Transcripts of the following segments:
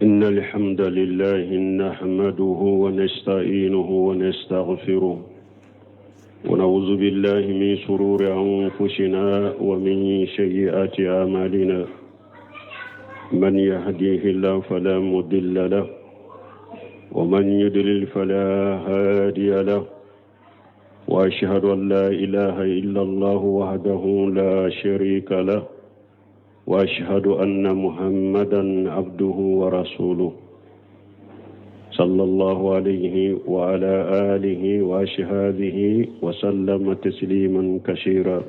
إن الحمد لله نحمده ونستعينه ونستغفره ونعوذ بالله من شرور أنفسنا ومن سيئات أعمالنا من يهديه الله فلا مضل له ومن يضلل فلا هادي له وأشهد أن لا إله إلا الله وحده لا شريك له واشهد ان محمدا عبده ورسوله صلى الله عليه وعلى اله واصحابه وسلم تسليما كثيرا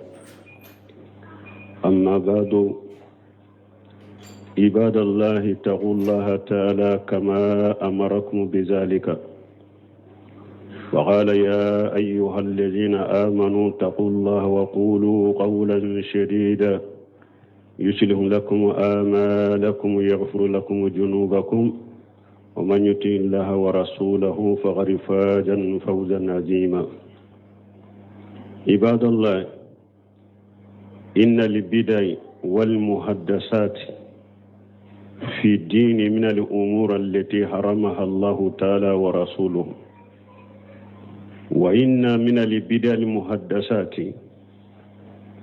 اما بعد عباد الله اتقوا الله تعالى كما امركم بذلك وقال يا ايها الذين امنوا اتقوا الله وقولوا قولا شديدا يصلح لكم آمالكم ويغفر لكم ذنوبكم ومن يطع الله ورسوله فقد فاز فوزا عظيما عباد الله إن البدع والمحدثات في الدين من الأمور التي حرمها الله تعالى ورسوله وإن من البدع المحدثات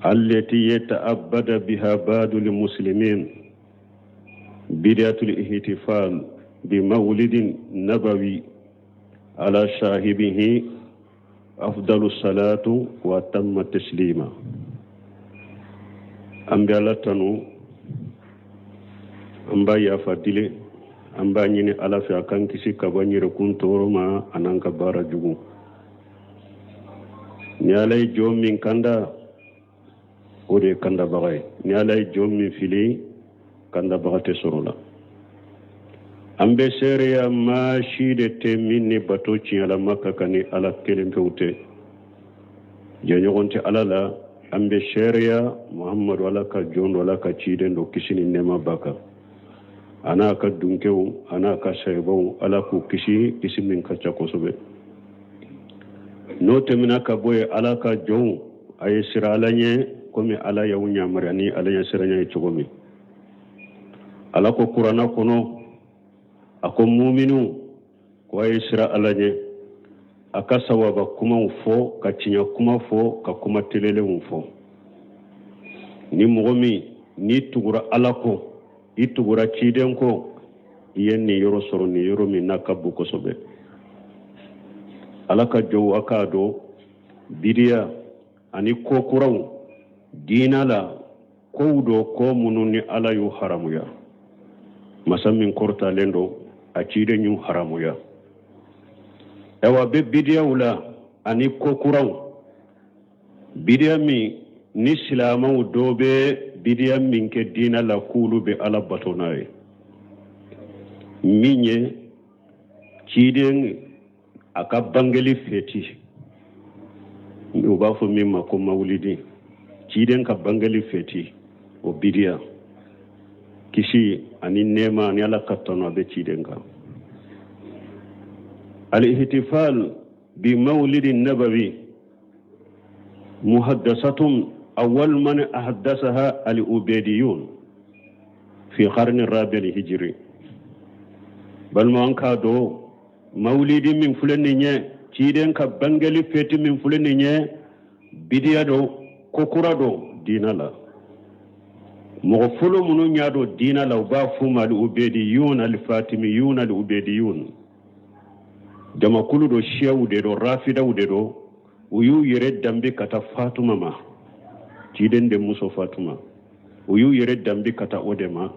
التي يتأبد بها بعض المسلمين بدعة الاحتفال بمولد نبوي على صاحبه أفضل الصلاة وأتم التسليم an bɛ ala tanu an b'a yafa deli an b'a ɲini ala fɛ a k'an kisi ka bɔ an yɛrɛkun tɔɔrɔ ma an'an ka baara jugu ni ala ye jɔn min kanda o de ye kandabaga ye ni ala ye jɔn min fili kandabaga tɛ sɔrɔ la an bɛ seereya maa si de tɛ min ni bato tiɲɛlama ka kan ni ala kelen pewu tɛ jɛɲɔgɔn tɛ ala la an bɛ seereya muhamadu ala ka jɔn don ala ka ciden don kisi ni nɛɛma b'a kan a n'a ka dunkew a n'a ka sahibaw ala k'u kisi kisi min ka ca kosɛbɛ n'o tɛmɛna ka bɔ yen ala ka jɔnw a ye siran ala ɲɛ komi ala y'aw yamaruya ni ala ɲɛ siranya ye cogo min ala ko kuranna kɔnɔ a ko muminu ko a ye siran ala ɲɛ a ka sawaba kumaw fɔ ka tiɲɛ kuma fɔ ka kuma telelenw fɔ ni mɔgɔ min n'i tugura ala kɔ i tugura ciden kɔ i ye niyɔrɔ sɔrɔ niyɔrɔ min n'a ka bon kosɛbɛ ala ka jɔnw a k'a dɔn bidiya ani ko kuraw diina la kow don ko minnu ni ala y'u haramuya masa min kɔrɔtalen don a ciden y'u haramuya awa bɛ bidiyaw la ani ko kuraw bidiya min ni silamɛw dɔ bɛ bidiya min kɛ diina la k'olu bɛ ala bato n'a ye min ye ciden a ka bangeli feti u b'a fɔ min ma ko mawulidi ciden ka bangeli feti o bidiya kisi ani nɛɛma ani ala ka tanu a bɛ ciden kan alihtifal bi mawulidi nabawi muhaddasatun awwal man ahdasaha al-ubediyun fi qarni rabi al-hijri balima an k'a dɔn mawulidi min filɛ nin ye ciden ka bangeli feti min filɛ nin ye bidiya don ko kura don diina la mɔgɔ fɔlɔ minnu y'a don diina la u b'a f'u ma al-ubediyun al-fatimiyun al-ubediyun jamakulu don siyaw de don rafidaw de don u y'u yɛrɛ danbe ka taa fatuma ma ciden denmuso fatuma u y'u yɛrɛ danbe ka taa o de ma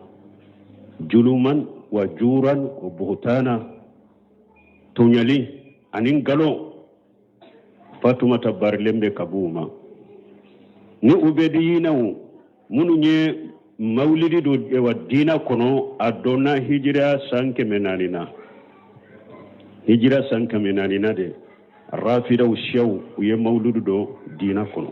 juluman wa juran wa buhutana tɔɲali ani nkalon fatumata barilen bɛ ka b'u ma ni ubediyinaw minnu ye mawulidi don wa diina kɔnɔ a donna hijira san 400 na hijira san 400 na de rafidaw siyaw u ye mawuludu don diina kɔnɔ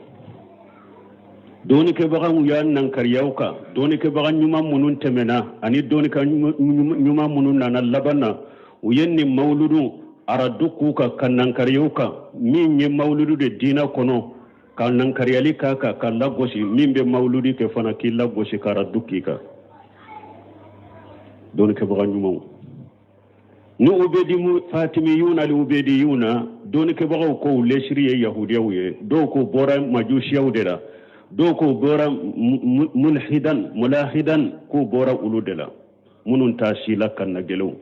dɔnnikɛbagaw y'a nankariya u kan dɔnnikɛbaga ɲuman minnu tɛmɛna ani dɔnnikɛ ɲuman minnu nana laban na u ye nin mawuludu aradu k'u kan ka nankariya u kan min ye mawuludu don diina kɔnɔ ka nankariyali k'a kan ka lagosi min bɛ mawuludi kɛ fana k'i lagosi ka aradu k'i kan Dɔnnikɛbaga ɲumanw ni ubedi fatimiyuna ali ubediyuna, dɔnnikɛbagaw ko u lesiri ye yahudiyaw ye, dɔw ko bɔra majusiyaw de la, dɔw ko bɔra mulhidan mulahidan, k'u bɔra olu de la minnu t'a si la kannagɛlɛnw.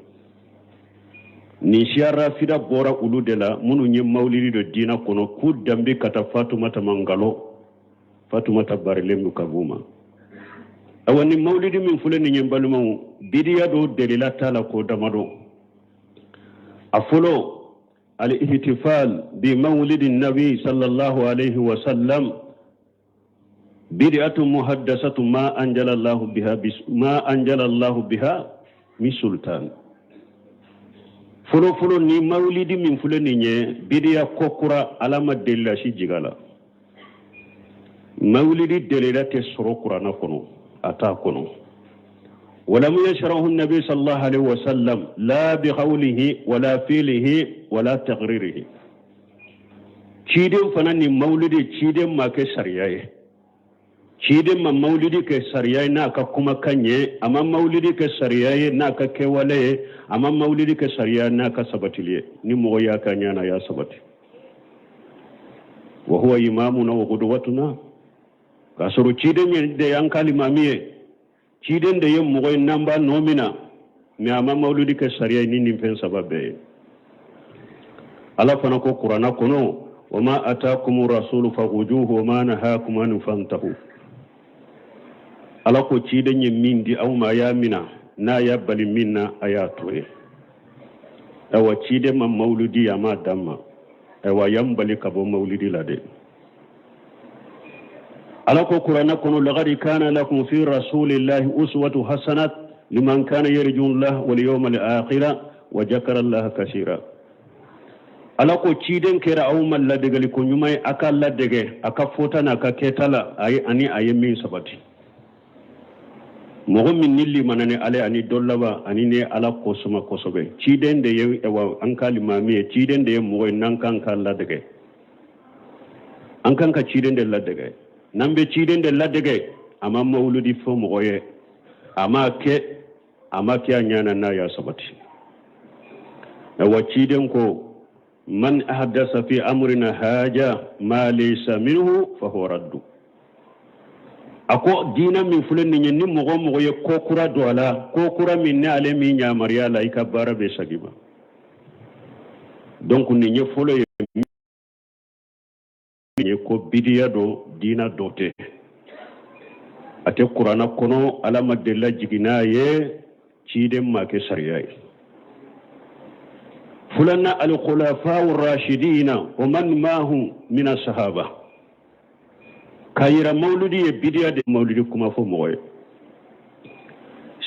Nin siya rafida bɔra olu de la minnu ye mawulidi don diina kɔnɔ, k'u danbe ka taa fatumata ma nkalon. Fatumata barilen don ka b'u ma. Awa, ni mawulidi min filɛ nin ye, n balimaw, bidiya don, delila t'a la ko damadɔ. A fɔlɔ, al-ihtifal bi mawulidi nabi sallallahu alaihi wa sallam bid'atu muhaddasatu ma anjala Allahu biha ma anjala Allahu biha min sultan. Fɔlɔ fɔlɔ, ni mawulidi min filɛ nin ye, bidiya ko kura, Ala ma delila si jigin a la. Mawulidi delila tɛ sɔrɔ kuranna kɔnɔ, a t'a kɔnɔ. Walam yashrahu nabi sallallahu alaihi wasallam la bi qawlihi wala fi'lihi wala taqririhi. Ciden fana ni mawulidi, ciden ma kɛ sariya ye. Ciden ma mawulidi kɛ sariya ye n'a ka kumakan ye, a ma mawulidi kɛ sariya ye n'a ka kɛwale ye, a ma mawulidi kɛ sariya n'a ka sabatili ye. Ni mɔgɔ y'a ka ɲana, y'a sabati. Wa huwa imamuna wa qudwatuna, k'a sɔrɔ ciden de y'an ka limami ye, ciden de ye mɔgɔ ye n'an b'a nɔ min na, mais a ma mawuludi kɛ sariya ye ni nin fɛn saba bɛɛ ye. Ala fana ko kuranna kɔnɔ: wa ma atakum rasulu fakhuzuhu wa ma nahakum anhu fantahu. Ala ko ciden ye min di aw ma, a y'a mina, n'a y'a bali min na, a y'a to ye. Awa, ciden ma mawuludi, a m'a d'an ma. Ayiwa, y'an bali ka bɔ mawulidi la dɛ. Ala ko kuranna kɔnɔ: laqad kana lakum fi rasulillahi uswatu hasanat liman kana yarju llah wal yawmal akhira wa jakara allah kasira. Ala ko ciden kɛra aw ma ladegali ko ɲuman ye, a ka ladege a ka fɔta n'a ka kɛta la, a ye ani a ye min sabati. Mɔgɔ min ni limana ni Ala ani don laban ani ni Ala kosuma kosɛbɛ, ciden de ye an ka limami ye, ciden de ye mɔgɔ ye n'an kan ka ladege. An kan ka ciden de ladege. N'an bɛ ciden de ladege, a ma mawuludi fɔ mɔgɔ ye, a m'a kɛ, a ma kɛ a ɲana n'a y'a sabati. Awa, ciden ko: man ahdasa fi amrina haja ma laysa minhu fa huwa raddu. A ko diina min filɛ nin ye, ni mɔgɔ o mɔgɔ ye ko kura don a la, ko kura min ni ale min yamaruya la, i ka baara bɛ segin ma. Donc nin ye fɔlɔ ye min ye ko bidiya don, diina dɔ tɛ, a tɛ kuranna kɔnɔ, Ala ma delila jigin n'a ye, ciden ma kɛ sariya ye. Filanan, alkhulafa rashidina wa man mahum mina sahaba, k'a yira mawuludi ye bidiya de. Mawuludi kuma fɔ mɔgɔ ye,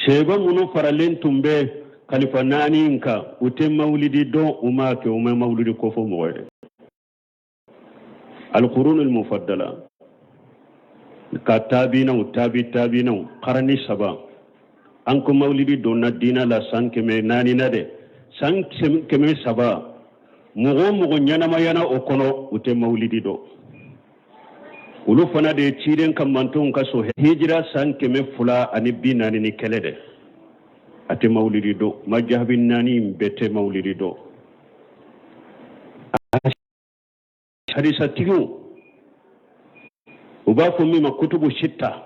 seba minnu faralen tun bɛ kalifa naani in kan, u tɛ mawulidi dɔn, u m'a kɛ, u ma mawuludi kofɔ mɔgɔ ye. Alqurunul mufaddala ka taabinaw, taabi taabinaw, karani saba. An ko mawulidi donna diina la san 400 na dɛ. San 300, mɔgɔ o mɔgɔ ɲɛnamayana o kɔnɔ, u tɛ mawulidi dɔn. Olu fana de ye ciden ka mantonw ka so hijira san 241 dɛ. A tɛ mawulidi dɔn. Majahabi naani in bɛɛ tɛ mawulidi dɔn. Hadisatigiw, u b'a fɔ min ma kutubu sita,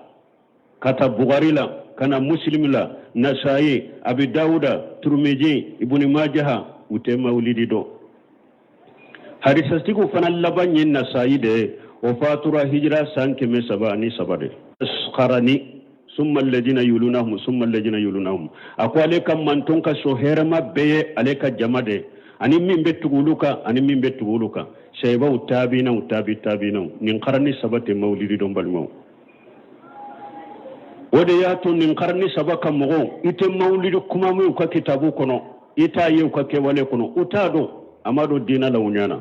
ka ta Bugari la ka na Muslim la, Nasayi, Abi Dawuda, Turumiji, Ibuni Majaha, u tɛ mawulidi dɔn. Hadisatigiw fana laban ye Nasayi de ye, o fatura hijira san 303 de. Karani summa alladina yulunahum summa alladina yulunahum, a ko ale ka manton ka so hɛrɛma bɛɛ ye ale ka jama de, ani min bɛ tugu olu kan, ani min bɛ tugu olu kan, sahabaw, taabinaw, taabi taabinaw. Nin karani saba tɛ mawulidi dɔn, balimaw. O de y'a to nin karani saba ka mɔgɔw, i tɛ mawulidi kuma mɛn u ka kitabu kɔnɔ, i t'a ye u ka kɛwale kɔnɔ, u t'a dɔn, a ma don diinɛ la u ɲɛ na.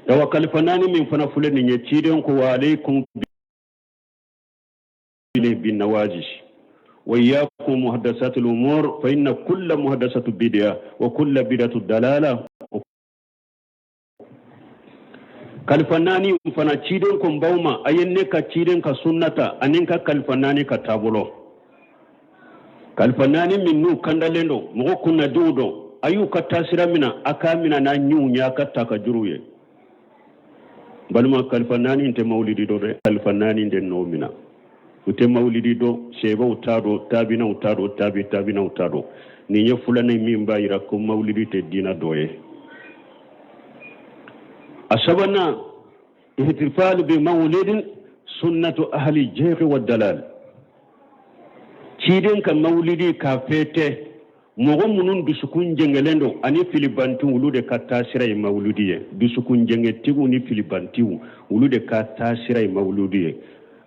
Awa, kalifa naani min fana filɛ nin ye, ciden ko: wa alaykum bin nawajis wa iyyakum muhaddasati al-umur fa inna kulla muhaddasatu bid'a wa kulla bid'atu dalala. Kalifa naani fana, ciden ko n baw ma, a ye ne ka ciden ka sunnata ani n ka kalifa naani ka taabolo. Kalifa naani min n'u kandalen don, mɔgɔ kunnadiw don, a y'u ka taasira mina, a k'a mina n'a ɲinw ye, a ka ta ka juruw ye. Balima, kalifa naani tɛ mawulidi dɔn dɛ. Kalifa naani de nɔ mina, u tɛ mawulidi dɔn. Seebaw t'a dɔn, taabinaw t'a dɔn, taabi taabinaw t'a dɔn. Nin ye filanan min b'a yira ko mawulidi tɛ diina dɔ ye. A sabanan, ihtifal bi mawulidin sunnatu ahli jehri wa dalal. Ciden ka mawulidi k'a fɛtɛ, mɔgɔ minnu dusukun jɛngɛlen don ani filibantiw, olu de ka taasira ye mawuludi ye. Dusukun jɛngɛtigiw ni filibantiw, olu de ka taasira ye mawuludi ye.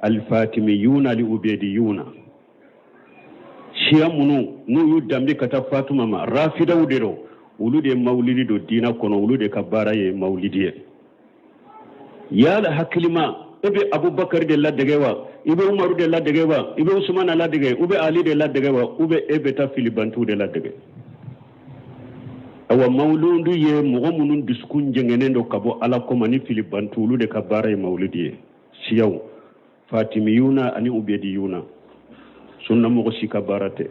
Alifatimiyuna, ali ubediyuna, siya minnu n'u y'u danbe ka taa Fatuma ma, rafidaw de don, olu de ye mawulidi don diina kɔnɔ, olu de ka baara ye mawulidi ye. Yala hakilima, e bɛ Abubakari de ladege wa? I bɛ Umaru de ladege wa? I bɛ Usumana ladege? U bɛ Ali de ladege wa? U bɛ e bɛ taa filibantiw de ladege? Awa, mawuludu ye mɔgɔ minnu dusukun jɛngɛnnen don ka bɔ Ala ko ma ni filibantiw, olu de ka baara ye mawuludi ye. Siyaw fatimiyuna ani ubediyuna, sunna mɔgɔ si ka baara tɛ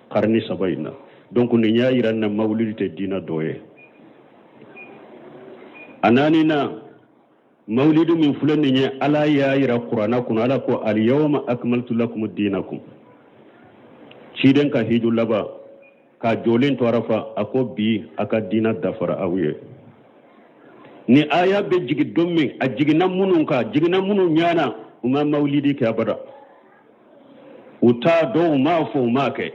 karni saba in na. Donc nin y'a yira na mawuludi tɛ diina dɔ ye. A naaninan, mawulidu min filɛ nin ye, Ala y'a yira Kuranna kɔnɔ. Ala ko: aliyawma akmaltu lakum dinakum. Ciden ka hiju laban k'a jɔlen to Arafa, a ko bi a ka diina dafara aw ye. Ni aya bɛ jigin don min, a jiginna minnu kan, jiginna minnu ɲana, u ma mawulidi kɛ abada, u t'a dɔn, u m'a fɔ, u m'a kɛ.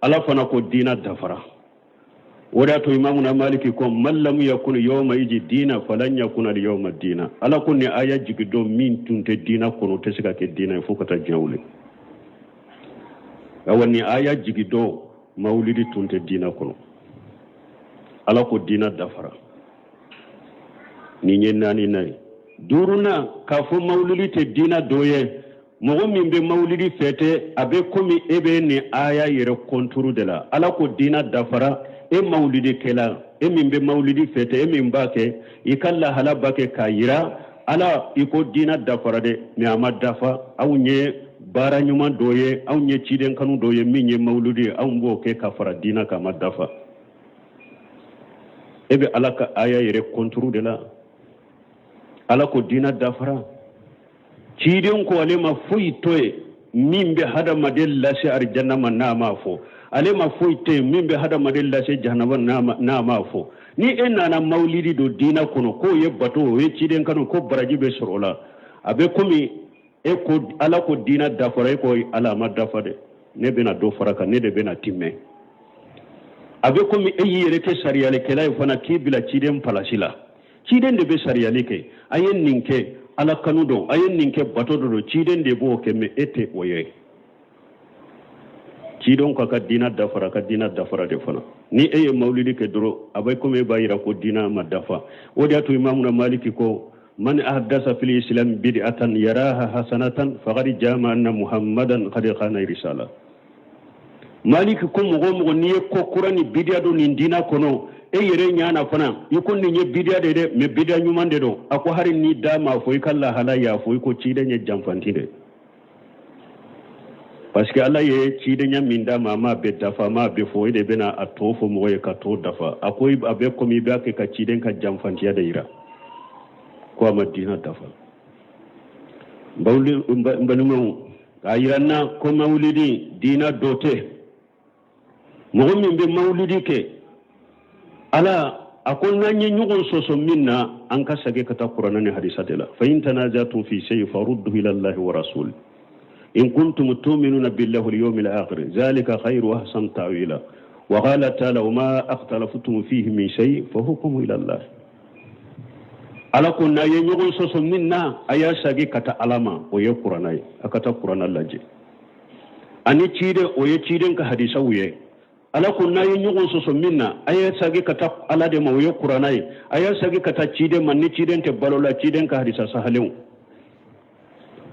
Ala fana ko diina dafara. O de y'a to Imamuna Maliki ko: man lam yakun yawma iji diina falan yakuna al yawma diina. Ala ko ni aya jigi don, min tun tɛ diina kɔnɔ, o tɛ se ka kɛ diina ye fo ka taa diɲɛ wuli. Awa, ni aya jigi don, mawulidi tun tɛ diina kɔnɔ. Ala ko diina dafara. Nin ye naaninan ye. Duurunan, k'a fɔ mawulidi tɛ diina dɔ ye, mɔgɔ min bɛ mawulidi fɛtɛ, a bɛ komi e bɛ nin aya yɛrɛ kɔnturu de la. Ala ko diina dafara, e mawulidikɛla, e min bɛ mawulidi fɛtɛ, e min b'a kɛ, i ka lahala b'a kɛ k'a yira Ala i ko diina dafara dɛ, mais a ma dafa. Anw ye baara ɲuman dɔ ye, anw ye ciden kanu dɔ ye min ye mawuludi ye, anw b'o kɛ ka fara diina kan, a ma dafa. E bɛ Ala ka aya yɛrɛ kɔnturu de la. Ala ko diina dafara. Ciden ko ale ma foyi to yen min bɛ hadamaden lase arijanna ma n'a m'a fɔ. Ale ma foyi to yen min bɛ hadamaden lase jahanama n'a m'a fɔ. Ni e nana mawulidi don diina kɔnɔ k'o ye bato, o ye ciden kanu, ko baraji bɛ sɔrɔ o la, a bɛ komi e ko Ala ko diina dafara, e ko Ala a ma dafa dɛ, ne bɛna dɔ fara kan, ne de bɛna timmɛ. A bɛ komi e y'i yɛrɛ kɛ sariyalikɛla ye fana k'i bila ciden palasi la. Ciden de bɛ sariyali kɛ. A ye nin kɛ Ala kanu don, a ye nin kɛ bato dɔ don, ciden de b'o kɛ, mais e tɛ o ye. Cidenw ka diina dafara, ka diina dafara de fana. Ni e ye mawulidi kɛ dɔrɔn, a bɛ komi e b'a yira ko diina ma dafa. O de y'a to Imamuna Maliki ko: man ahdasa fil islam bid'atan yaraha hasanatan faqad jama anna Muhammadan qad khana risala. Maliki ko mɔgɔ o mɔgɔ n'i ye ko kura ni bidiya don nin diina kɔnɔ, e yɛrɛ ɲana fana i ko nin ye bidiya de dɛ, mais bidiya ɲuman de don, a ko hari n'i da m'a fɔ, i ka lahala y'a fɔ i ko ciden ye janfanti de, parce que Ala ye cidenya min d'a ma, a m'a bɛɛ dafa, a m'a bɛɛ fɔ. E de bɛna a tɔ fɔ mɔgɔ ye ka tɔ dafa. A ko a bɛ komi i b'a kɛ ka ciden ka janfantiya de yira ko a ma diina dafa. N balimaw, k'a yira n na ko mawulidi diina dɔ tɛ. Mɔgɔ min bɛ mawulidi kɛ, Ala a ko n'an ye ɲɔgɔn sɔsɔ min na, an ka segin ka taa Kuranɛ ni hadisa de la. Fa in tanazatum fi shay farudduhu ila Allahi wa rasul in kuntum tu'minuna billahi wal yawmil akhir zalika khairu wa ahsan ta'wila. Wa qala ta'ala wa ma akhtalaftum fihi min shay fa hukmuhu ila Allah. Ala ko n'a ye ɲɔgɔn sɔsɔ min na, a y'a sagi ka taa Ala ma, o ye Kuranɛ ye, a ka taa Kuranɛ lajɛ, ani ciden, o ye ciden ka hadisaw ye. Ala ko n'a ye ɲɔgɔn sɔsɔ min na, a y'a sagi ka taa Ala de ma, o ye Kuranɛ ye, a y'a sagi ka taa ciden ma, ni ciden tɛ balo la, ciden ka hadisa sahalenw.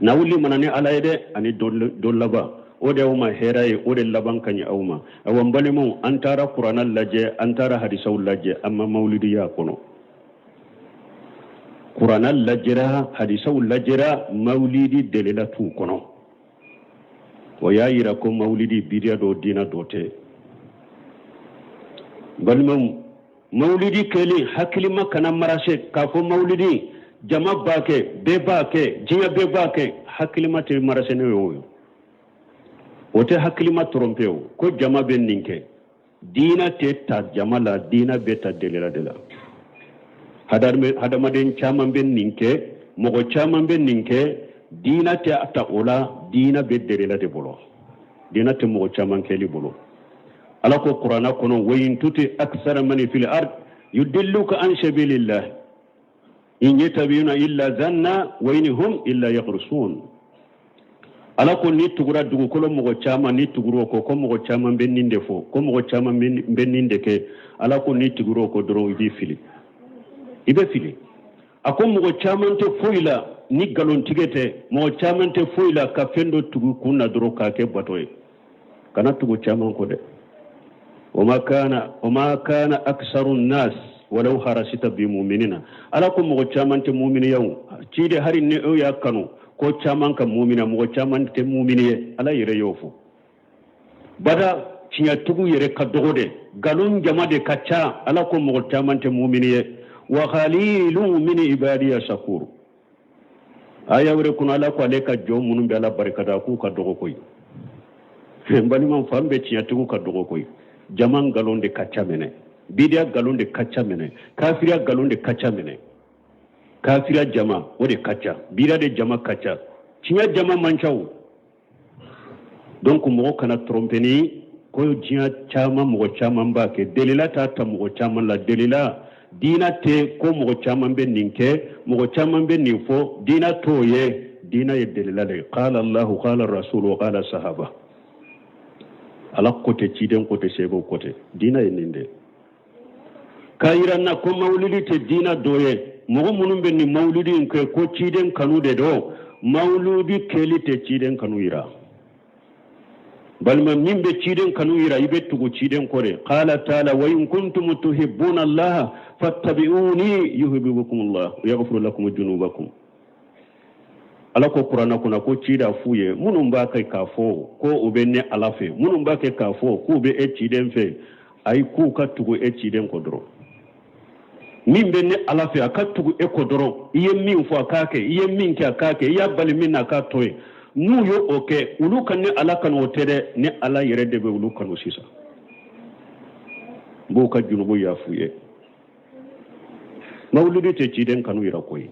N'aw limana ni Ala ye dɛ ani don laban, o de y'aw ma hɛrɛ ye, o de laban ka ɲi aw ma. Awa, n balimaw, an taara Kuranɛ lajɛ, an taara hadisaw lajɛ, an ma mawulidi y'a kɔnɔ. Kuranɛ lajɛra, hadisaw lajɛra, mawulidi delila t'u kɔnɔ. O y'a yira ko mawulidi bidiya don, diina dɔ tɛ. Balimaw, mawulidi kɛli hakilima kana marase k'a fɔ mawulidi jama b'a kɛ, bɛɛ b'a kɛ, diɲɛ bɛɛ b'a kɛ. Hakilima tɛ marase n'o ye. O ye o tɛ hakilima tromper o ko jama bɛ nin kɛ. Diina tɛ ta jama la, diina bɛ ta delila de la. Hadamaden caman bɛ nin kɛ, mɔgɔ caman bɛ nin kɛ, diina tɛ ta o la. Diina bɛ delila de bolo, diina tɛ mɔgɔ caman kɛli bolo. Ala ko kuranna kɔnɔ: wa in tuti aksara man fil ard yudilluka an sabilillah in yattabi'una illa zanna wa in hum illa yakhrusun. Ala ko n'i tugura dugukolo mɔgɔ caman, n'i tugura o kɔ, ko mɔgɔ caman bɛ nin de fɔ, ko mɔgɔ caman bɛ nin de kɛ, Ala ko n'i tugura o kɔ dɔrɔn, i b'i fili, i bɛ fili. A ko mɔgɔ caman tɛ foyi la ni nkalontigɛ tɛ, mɔgɔ caman tɛ foyi la ka fɛn dɔ tugu kun na dɔrɔn k'a kɛ bato ye. Kana tugu caman kɔ dɛ. Wa ma kana aksaru nas walau harasita bi muminina. Ala ko mɔgɔ caman tɛ mumini ye o ciden, hari ni o y'a kanu ko caman ka mumina, mɔgɔ caman tɛ mumini ye. Ala yɛrɛ y'o fɔ. Bada tiɲɛtigiw yɛrɛ ka dɔgɔ dɛ, nkalon jama de ka ca. Ala ko mɔgɔ caman tɛ mumini ye. Wa qalilun min ibadiya shakur. Aya wɛrɛ kɔnɔ, Ala ko ale ka jɔn minnu bɛ Ala barikada, k'u ka dɔgɔ koyi. N balima, fan bɛɛ tiɲɛtigiw ka dɔgɔ koyi. Jama nkalon de ka ca minɛ, bidiya nkalon de ka ca minɛ, kafiriya nkalon de ka ca minɛ. Kafiriya jama o de ka ca, bidiya de jama ka ca, tiɲɛ jama man ca o. Donc mɔgɔ kana tromper ni ko diɲɛ caman, mɔgɔ caman b'a kɛ. Delila t'a ta mɔgɔ caman la. Delila diina tɛ ko mɔgɔ caman bɛ nin kɛ, mɔgɔ caman bɛ nin fɔ. Diina t'o ye, diina ye delila de ye. Qala Allahu, qala rasulu wa qala sahaba. Ala ko tɛ, ciden ko tɛ, sebew ko tɛ, diina ye nin de. K'a yira n na ko mawulidi tɛ diina dɔ ye. Mɔgɔ minnu bɛ nin mawulidi in kɛ ko ciden kanu de don, mawuludi kɛli tɛ ciden kanu yira. Balima, min bɛ ciden kanu yira, i bɛ tugu ciden kɔ de. Qala taala: wa in kuntum tuhibbuna Allah fattabi'uni yuhibbukum Allah wa yaghfir lakum junubakum. Ala ko kuranna kɔnɔ ko cida f'u ye, minnu b'a kɛ k'a fɔ ko u bɛ ne Ala fɛ, minnu b'a kɛ k'a fɔ k'u bɛ e ciden fɛ, ayi, k'u ka tugu e ciden kɔ dɔrɔn. Min bɛ ne Ala fɛ, a ka tugu e kɔ dɔrɔn. I ye min fɔ, a k'a kɛ. I ye min kɛ, a k'a kɛ. I y'a bali min na, a k'a to yen. N'u ye o kɛ, olu ka ne Ala kanu o tɛ dɛ, ne Ala yɛrɛ de bɛ olu kanu. Sisan n b'u ka junubu yafu ye. Mawuludi tɛ ciden kanu yira koyi.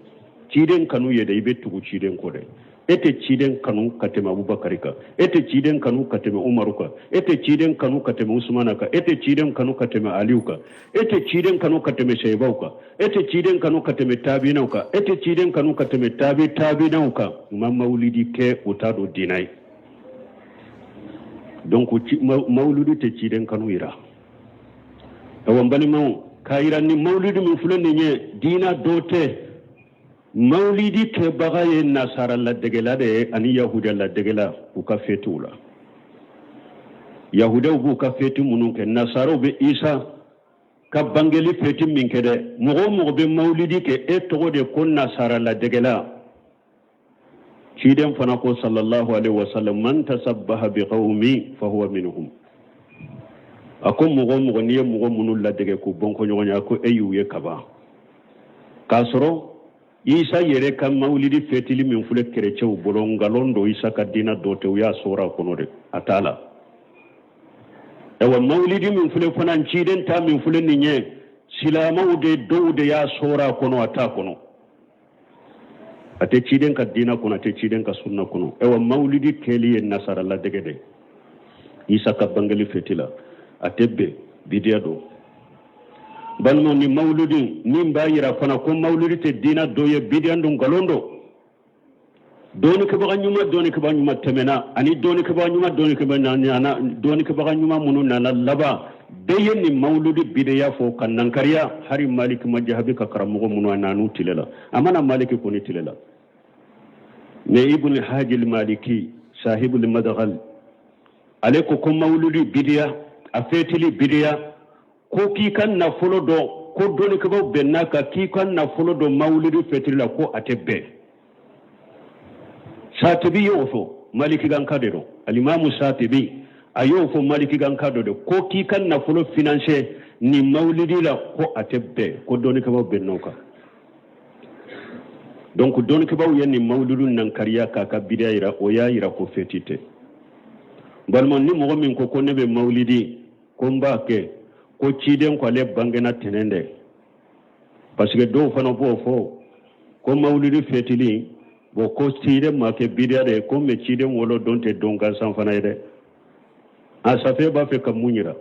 Ciden kanu ye dɛ, i bɛ tugu ciden kɔ dɛ. E tɛ ciden kanu ka tɛmɛ Abubakari kan, e tɛ ciden kanu ka tɛmɛ Umaru kan, e tɛ ciden kanu ka tɛmɛ Usumana kan, e tɛ ciden kanu ka tɛmɛ Aliyu kan, e tɛ ciden kanu ka tɛmɛ seyibaw kan, e tɛ ciden kanu ka tɛmɛ taabinaw kan, e tɛ ciden kanu ka tɛmɛ taabi taabinaw kan. U ma mawulidi kɛ, o t'a don diinɛ ye. Donc mawuludi tɛ ciden kanu yira. Awa, n balimaw, k'a yira ni mawulidi min filɛ nin ye, diina dɔ tɛ. Mawulidi kɛbaga ye nasara ladegela de ye ani yahudiya ladegela u ka fetiw la. Yahudiyaw b'u ka feti minnu kɛ, nasaraw bɛ Isa ka bangeli feti min kɛ dɛ. Mɔgɔ o mɔgɔ bɛ mawulidi kɛ, e tɔgɔ de ko nasara ladegela. Ciden fana ko sallallahu alaihi wasallam: man tasabbaha bi qaumin fa huwa minhum. A ko mɔgɔ o mɔgɔ, n'i ye mɔgɔ minnu ladege k'u bɔnkɔ ɲɔgɔn ye, a ko e y'u ye kaban. K'a sɔrɔ Isa yɛrɛ ka mawulidi fetili min filɛ kerecɛw bolo, nkalon don. Isa ka diina dɔ tɛ, u y'a sɔrɔ a kɔnɔ de, a t'a la. Ayiwa, mawulidi min filɛ fana, ciden ta min filɛ nin ye, silamɛw de dɔw de y'a sɔrɔ a kɔnɔ, a t'a kɔnɔ, a tɛ ciden ka diina kɔnɔ, a tɛ ciden ka sunna kɔnɔ. Ayiwa, mawulidi kɛli ye nasara ladege de Isa ka bangeli feti la, a tɛ bɛn, bidiya don. Balimaw, ni mawuludi min b'a yira fana ko mawuludi tɛ diina dɔ ye, bidiya don, nkalon don. Dɔɔnikɛbaga ɲuman, dɔɔnikɛbaga ɲuman tɛmɛna ani dɔɔnikɛbaga ɲuman, dɔɔnikɛbaga nana, dɔɔnikɛbaga ɲuman minnu nana laban, bɛɛ ye nin mawuludi bidiya fɔ ka nankariya. Hari Maliki majahabi ka karamɔgɔ minnu a nan'u tile la, a mana Maliki kɔni tile la. Mais Ibn Hajil Maliki sahibul madghal, ale ko ko mawuludi bidiya, a fetili bidiya, ko k'i ka nafolo dɔn, ko dɔnnikɛbaw bɛnna kan k'i ka nafolo dɔn mawuludi fetili la, ko a tɛ bɛn. Satibi y'o fɔ, Maliki kan ka de don. Alimamu Satibi a y'o fɔ Maliki kan ka dɔ de ko k'i ka nafolo finanse nin mawulidi la, ko a tɛ bɛn, ko dɔnnikɛbaaw bɛnn'o kan. Donc dɔnnikɛbaaw ye nin mawuludu nankariya k'a ka bidiya yira, o y'a yira ko fɛti tɛ. Balima, ni mɔgɔ min ko ko ne bɛ mawulidi ko n b'a kɛ ko ciden ko ale bangena tɛnɛn dɛ, parce que dɔw fana b'o fɔ ko mawuludi fɛtili, bon, ko ciden ma kɛ bidiya de, ko mais ciden wolo don tɛ don gansan fana ye dɛ. A safe b'a fɛ ka mun yira?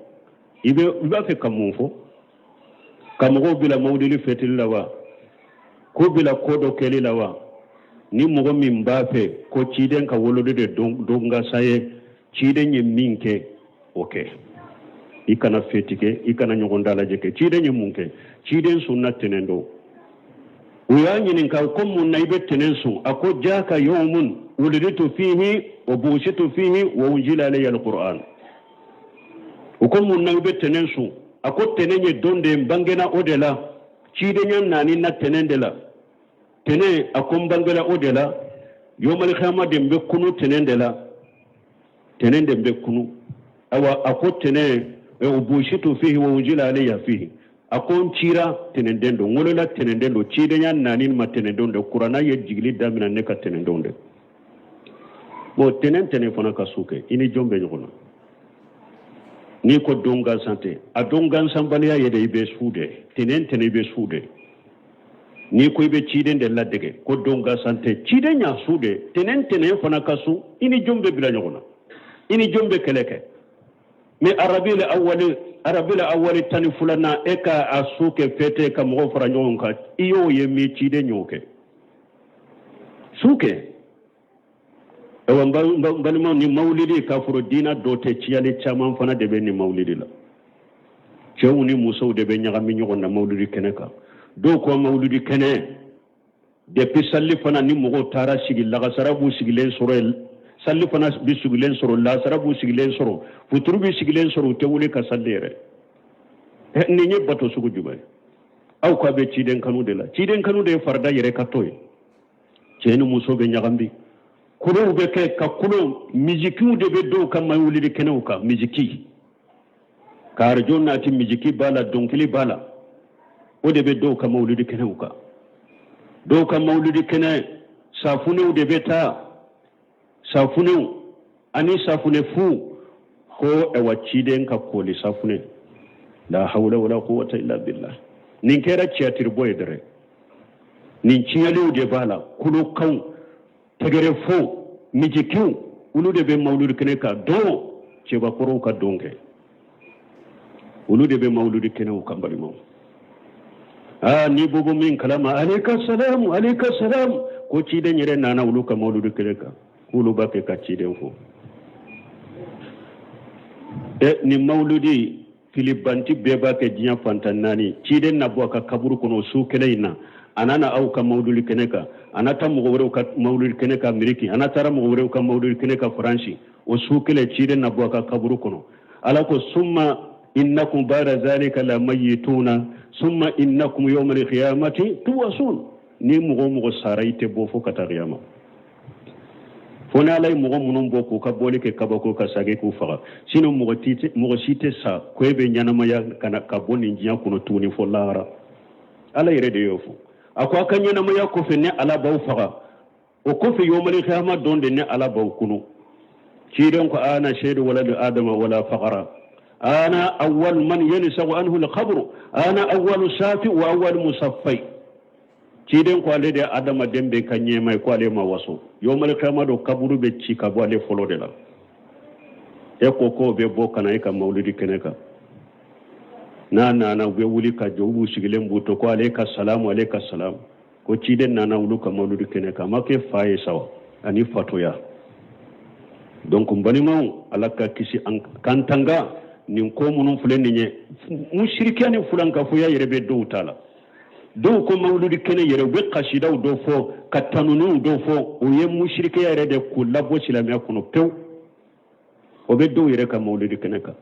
I b'a fɛ ka mun fɔ? Ka mɔgɔw bila mawuludi fɛtili la wa? Ko bila ko dɔ kɛli la wa? Ni mɔgɔ min b'a fɛ ko ciden ka wolodi de don gansan ye, ciden ye min kɛ, o kɛ. I kana fɛti kɛ, i kana ɲɔgɔn dalajɛ kɛ. Ciden ye mun kɛ? Ciden sunna tɛnɛn don. U y'a ɲininka ko mun na i bɛ tɛnɛn sun? A ko jaka yawmun wuliditu fihi wa busitu fihi wa unzila alayya alquran. U ko mun na i bɛ tɛnɛn sun? A ko tɛnɛn ye don de ye, n bangena o de la, cidenya nani na tɛnɛn de la. Tɛnɛn, a ko n bangela o de la, yomali kiyama de n bɛ kunu tɛnɛn de la, tɛnɛn de bɛ kunu. Awa, a ko tɛnɛn, wa busitu fihi wa unzila alayya fihi, a ko n cira tɛnɛnden don, n wolola tɛnɛnden don, cidenya nani ma tɛnɛndon de, kuranna ye jigili daminɛ ne ka tɛnɛndon de. Bon, tɛnɛn tɛnɛn fana ka su kɛ, i ni jɔn bɛ ɲɔgɔn na? N'i ko don gansan tɛ, a don gansanbaliya ye de, i bɛ su de, tɛnɛn tɛnɛn i bɛ su de. N'i ko i bɛ ciden de ladege ko don gansan tɛ, ciden y'a su de, tɛnɛn tɛnɛn fana ka su, i ni jɔn bɛ bila ɲɔgɔn na? I ni jɔn bɛ kɛlɛ kɛ? Mais arabila awali, arabila awali 12nan, e ka a su kɛ fête ka mɔgɔw fara ɲɔgɔn kan, i y'o ye min? Ciden y'o kɛ su kɛ. Awa, n balimaw, ni mawulidi k'a fɔra diina dɔ tɛ, ciyali caman fana de bɛ nin mawulidi la. Cɛw ni musow de bɛ ɲagami ɲɔgɔn na mawulidi kɛnɛ kan. Dɔw ko mawulidi kɛnɛ, depuis salifana ni mɔgɔw taara sigi, lagasara b'u sigilen sɔrɔ yen, salifana bɛ sigilen sɔrɔ, lasara b'u sigilen sɔrɔ, futuru bɛ sigilen sɔrɔ, u tɛ wuli ka sali yɛrɛ. Nin ye bato sugu jumɛn ye? Aw k'a bɛ ciden kanu de la, ciden kanu de ye farida yɛrɛ ka to ye. Cɛ ni muso bɛ ɲagami, kulow bɛ kɛ ka kulo, mizikiw de bɛ dɔw ka mawulidi kɛnɛw kan, miziki ka arajo nati, miziki b'a la, dɔnkili b'a la, o de bɛ dɔw ka mawulidi kɛnɛw kan. Dɔw ka mawulidi kɛnɛ, safunɛw de bɛ taa, safunɛw ani safunɛ fu, ko ɛwa ciden ka koli safunɛ. La hawla wala quwwata illa billah. Nin kɛra tiyatiribɔ ye dɛrɛ. Nin tiɲɛliw de b'a la, kulokanw, tɛgɛrɛ fo, mizikiw, olu de bɛ mawuludi kɛnɛ kan. Don cɛbakɔrɔw ka don kɛ, olu de bɛ mawuludi kɛnɛw kan. Balimaw, aa, ni bobo min kalama, aleyka salamu, aleyka salamu, ko ciden yɛrɛ nana olu ka mawuludi kɛnɛ kan, k'olu b'a kɛ ka ciden fo. Ɛ, nin mawuludi filibanti bɛɛ b'a kɛ diɲɛ fantan naani. Ciden na bɔ a ka kaburu kɔnɔ su kelen in na, a na na aw ka mawuludi kɛnɛ kan, a na taa mɔgɔ wɛrɛw ka mawuludi kɛnɛ kan Ameriki, a na taara mɔgɔ wɛrɛw ka mawuludi kɛnɛ kan Faransi. O su kelen, ciden na bɔ a ka kaburu kɔnɔ. Ala ko summa innakum ba'da zalika la mayituna summa innakum yawmal qiyamati tubasun. Ni mɔgɔ o mɔgɔ sara, i tɛ bɔ fo ka taa kiyama, fo ni Ala ye mɔgɔ minnu bɔ k'u ka bɔli kɛ kabako ka sage k'u faga. Sinon mɔgɔ si tɛ sa ko e bɛ ɲɛnamaya ka na ka bɔ nin diɲɛ kɔnɔ tuguni fo lahara. Ala yɛrɛ de y'o fɔ. A ko a ka ɲɛnamaya kɔfɛ, ne Ala b'aw faga, o kɔfɛ yomali kiyama don de ne Ala b'aw kunu. Ciden ko ana seyidu waladu adama wala fakara, ana awwal man yansagu anhu alqabru, ana awwalu safi wa awwal musaffai. Ciden ko ale de ye adamaden bɛɛ ka ɲɛma ye, ko ale ma waso, yomali kiyama don kaburu bɛ ci ka bɔ ale fɔlɔ de la. E ko k'o bɛ bɔ ka na e ka mawuludi kɛnɛ kan. N'a nana, u bɛ wuli ka jɔ, u b'u sigilen b'u to ko ale ka salamu, ale ka salamu, ko ciden nana olu ka mawuludi kɛnɛ kan. A ma kɛ fa ye sawa ani fatoya. Donc n balimaw, Ala ka kisi an k'an tanga nin ko minnu filɛ nin ye. Musirikiya ni fulankafoya yɛrɛ bɛ dɔw ta la. Dɔw ko mawuludi kɛnɛ yɛrɛ, u bɛ kasidaw dɔ fɔ ka tanuniw dɔ fɔ, o ye musirikiya yɛrɛ de k'u labɔ silamɛya kɔnɔ pewu. O bɛ dɔw yɛrɛ ka mawuludi kɛnɛ kan.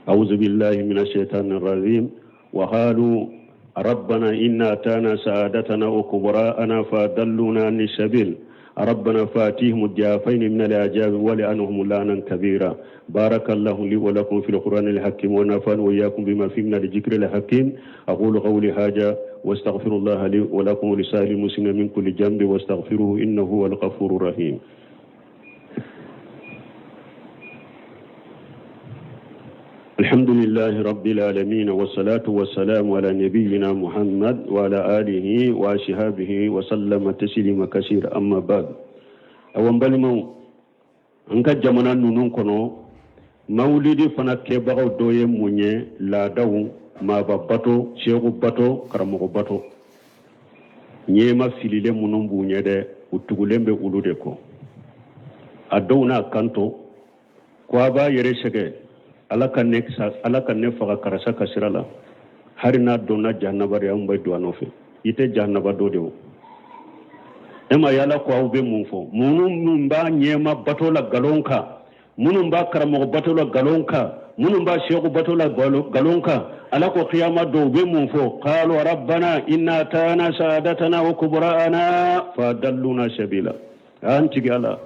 Awuzu billahi mina shaitani rajim. Wa qalu rabbana inna atana saadatana wa kubra'ana fa dalluna ani sabil. ربنا فاتيهم الضعفين من العذاب ولعنهم لعنا كبيرا بارك الله لي ولكم في القرآن الحكيم ونفعني وإياكم بما فيه من الذكر الحكيم أقول قولي هذا واستغفر الله لي ولكم ولسائر المسلمين من كل ذنب واستغفروه إنه هو الغفور الرحيم الحمد لله رب العالمين والصلاة والسلام على نبينا محمد وعلى آله وأصحابه وسلم تسليما كثيرا أما بعد awa n balimaw an ka jamana ninnu kɔnɔ mawulidi fana kɛbagaw dɔ ye mun ye laadaw maaba bato seku bato karamɔgɔ bato ɲɛma fililen minnu b'u ɲɛ dɛ u tugulen bɛ olu de kɔ a dɔw n'a kanto ko a b'a yɛrɛ sɛgɛn ala ka ne ala ka ne faga karisa ka sira la hari n'a donna jahanaba de an bɛ don a nɔfɛ i tɛ jahanaba don de o e ma yala ko aw bɛ mun fɔ minnu minnu b'a ɲɛma bato la nkalon kan minnu b'a karamɔgɔ bato la nkalon kan minnu b'a seku bato la nkalon kan ala ko kiyama don u bɛ mun fɔ qalu rabbana inna atana sadatana wa kubra'ana fa dalluna sabila an tigi ala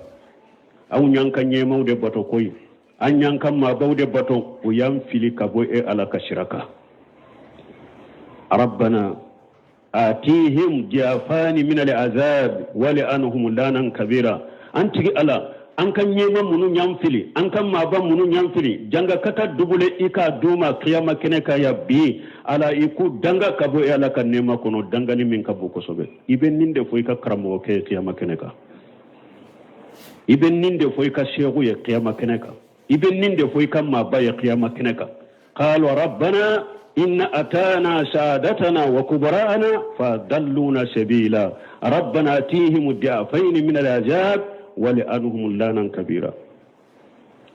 anw y'an ka ɲɛmaw de bato koyi an y'an ka maabaw de bato u y'an fili ka bɔ e ala ka sira kan rabbana atihim diafani min al'azab wal'anhum lanan kabira an tigi ala an ka ɲɛma minnu y'an fili an ka maaba minnu y'an fili janga kata dubule i k'a d'u ma kiyama kɛnɛ kan ya bi ala i k'u danga ka bɔ e ala ka nɛɛma kɔnɔ dangali min ka bon kosɛbɛ i bɛ nin de fɔ i ka karamɔgɔkɛ ye kiyama kɛnɛ kan i bɛ nin de fɔ i ka seku ye kiyama kɛnɛ kan i bɛ nin de fɔ i ka maaba ye kiyama kɛnɛ kan qalu rabbana inna atana sadatana wa kubara'ana fa dalluna sabila rabbana atihim di'afaini min al'azab wa li'anhum lanan kabira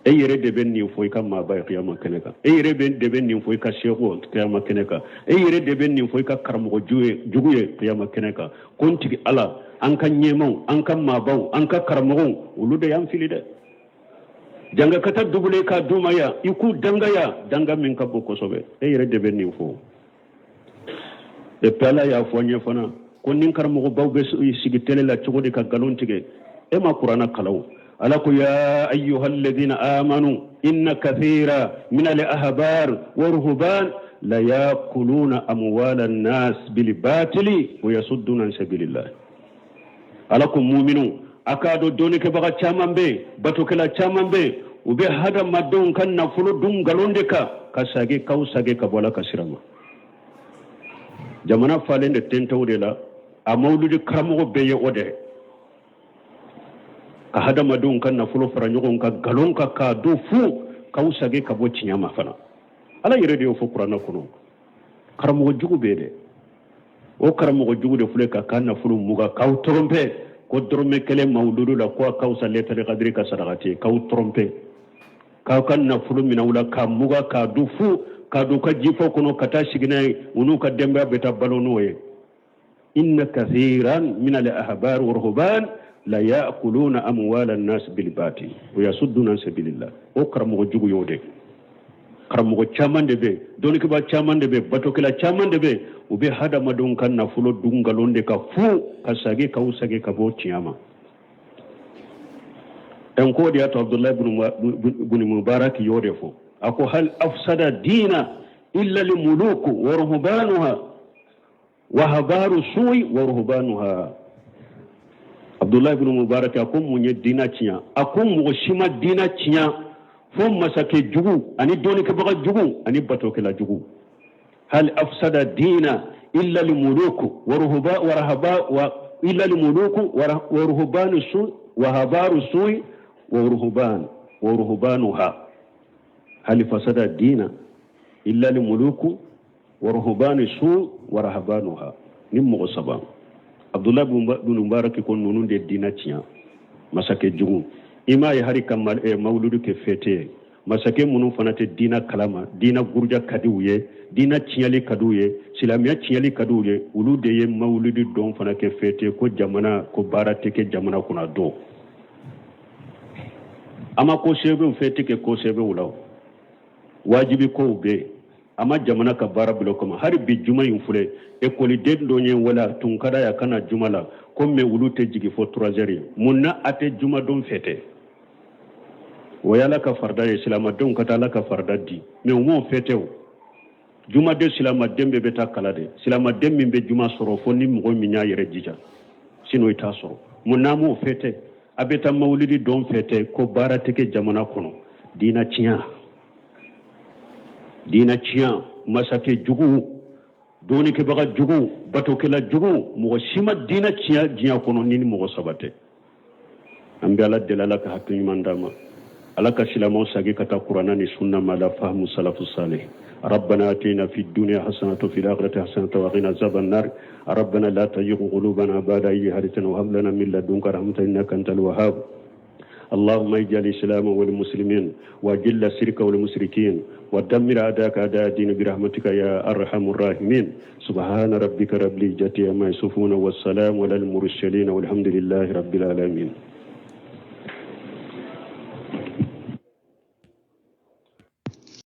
e yɛrɛ de bɛ nin fɔ i ka maaba ye kiyama kɛnɛ kan e yɛrɛ bɛ de bɛ nin fɔ i ka seku kiyama kɛnɛ kan e yɛrɛ de bɛ nin fɔ i ka karamɔgɔ jugu ye kiyama kɛnɛ kan ko n tigi ala an ka ɲɛmaw an ka maabaw an ka karamɔgɔw olu de y'an fili dɛ janga kata dubule k'a d'u ma yan i k'u danga yan danga min ka bon kosɛbɛ e yɛrɛ de bɛ nin fɔ et puis ala y'a fɔ an ye fana ko ni karamɔgɔbaw bɛ sigi tele la cogo di ka nkalon tigɛ e ma kuranna kalan o ala ko ya ayyuha alladhina amanu inna kathira min al ahbar wa ruhban la yakuluna amwala an-nas bil batili wa yasudduna an sabilillah ala ko muminu a k'a dɔn dɔnnikɛbaga caman bɛ yen batokɛla caman bɛ yen u bɛ hadamadenw ka nafolo dun nkalon de kan ka sagi k'aw sagi ka bɔ ala ka sira ma jamana falen de tentɛw de la a mawuludi karamɔgɔ bɛɛ ye o de ka hadamadenw ka nafolo fara ɲɔgɔn kan nkalon kan k'a dun fu k'aw sagi ka bɔ tiɲɛ ma fana ala yɛrɛ de y'o fɔ kuranɛ kɔnɔ karamɔgɔ jugu bɛ dɛ o karamɔgɔ jugu de filɛ ka k'a nafolo muga k'aw tɔrɔnpɛ ko dɔrɔmɛ kelen mawuludu la ko a ka fisa lɛtɛrɛ kadiri ka sarakati ye k'aw tɔrɔnpɛ k'aw ka nafolo minɛ u la k'a muga k'a dun fu k'a don ka jifɔ kɔnɔ ka taa sigi n'a ye u n'u ka denbaya bɛ taa balo n'o ye inna kathiran min al ahbar wa ruhban la ya'kuluna amwala an-nas bil batil wa yasudduna an sabilillah o karamɔgɔ jugu y'o de karamɔgɔ caman de bɛ dɔnnikɛbaa caman de bɛ batokɛla caman de bɛ u bɛ hadamadenw ka nafolo dun nkalon de kan fu ka sagi k'aw sagi ka bɔ tiɲɛ ma ɛn k'o de y'a to abudulayi buni mubarak y'o de fɔ a ko hal afsada diina illa li muluku wa ruhbanuha wa ahbaru su'i wa ruhbanuha abdulayi ibn mubarak a ko mun ye diina tiɲɛ a ko mɔgɔ si ma diina tiɲɛ fo masakɛ jugu ani dɔnnikɛbaga jugu ani batokɛla jugu hal afsada diina illa limuluku wa ruhba wa rahaba wa illa limuluku wa ruhbanu su wa ahbaru su'i wa ruhban wa ruhbanuha hal fasada diina illa limuluku wa ruhbani su wa rahbanuha ni mɔgɔ saba abdulayi bin mubarak ko ninnu de diina tiɲɛ masakɛ jugu i m'a ye hari ka eh, mawuludu kɛ fête ye masakɛ minnu fana tɛ diina kalama diina guruja ka di u ye diina tiɲɛli ka di u ye silamɛya tiɲɛli ka di u ye olu de ye mawuludu don fana kɛ fête ko jamana ko baara tɛ kɛ jamana kunna don a ma ko sɛbɛnw fête kɛ ko sɛbɛnw la wajibi kow bɛ yen A ma jamana ka baara bila o kama. Hali bi juma in filɛ, ekɔliden dɔ ye n wele, a tun ka d'a ye a ka na juma la ko mais olu tɛ jigin fo 3 heures ye. Mun na a tɛ jumadon fêter? O ye ala ka farida ye, silamadenw ka taa ala ka farida di, mais u m'o fêter. O jumaden, silamaden bɛɛ bɛ taa kala de. Silamaden min bɛ juma sɔrɔ, fo ni mɔgɔ min y'a yɛrɛ jija, sinon i t'a sɔrɔ. Mun n'a m'o fêter? A bɛ taa mawulidi don fêter ko baara tɛ kɛ jamana kɔnɔ. Diina tiɲɛ, diina tiɲɛ, masakɛ jugu, dɔɔnikɛbaga jugu, batokɛla jugu, mɔgɔ si ma diina tiɲɛ diɲɛ kɔnɔ ni mɔgɔ saba tɛ. An bɛ ala deli, ala ka hakili ɲuman d'an ma, ala ka silamɛw sagi ka taa kuranna ni sunna ma, la fahamu salafu salih. ربنا اتنا في الدنيا حسنه وفي الاخره حسنه وقنا عذاب النار. ربنا لا تزغ قلوبنا بعد إذ هديتنا وهب لنا من لدنك رحمه انك انت الوهاب. اللهم اجعل الاسلام والمسلمين، واذل الشرك والمشركين، ودمر اعداءك اعداء الدين برحمتك يا ارحم الراحمين. سبحان ربك رب العزه عما يصفون، والسلام على المرسلين، والحمد لله رب العالمين.